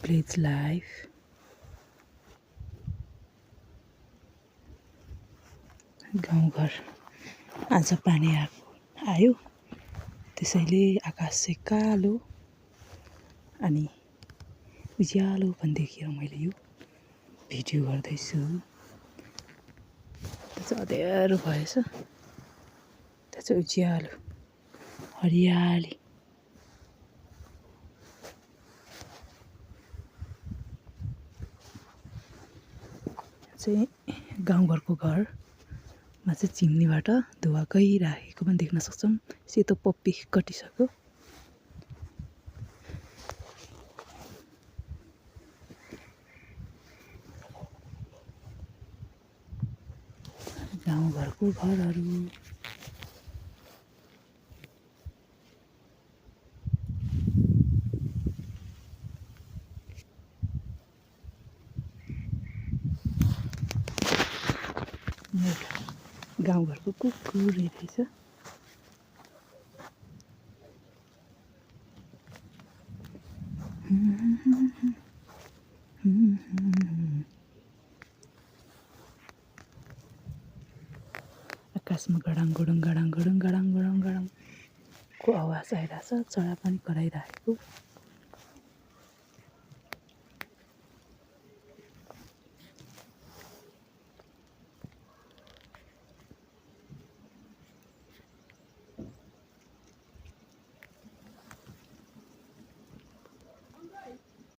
village life. गाउँघर आज पानी आयो, त्यसैले आकाश चाहिँ कालो अनि उज्यालो पनि देखेर मैले यो भिडियो गर्दैछु। त्यो चाहिँ अँध्यारो भएछ, त्यो चाहिँ उज्यालो हरियाली। चाहिँ गाउँघरको घरमा चाहिँ चिम्नीबाट धुवा गइराखेको पनि देख्न सक्छौँ। सेतो पप्पी कटिसक्यो। गाउँघरको घरहरू गाउँघरको कुकुर रहेछ। आकाशमा गडाङ गुडुङ गडाङ गुडुङ गडाङ गुडुङ गडाङको आवाज आइरहेछ। चरा पनि कराइरहेको।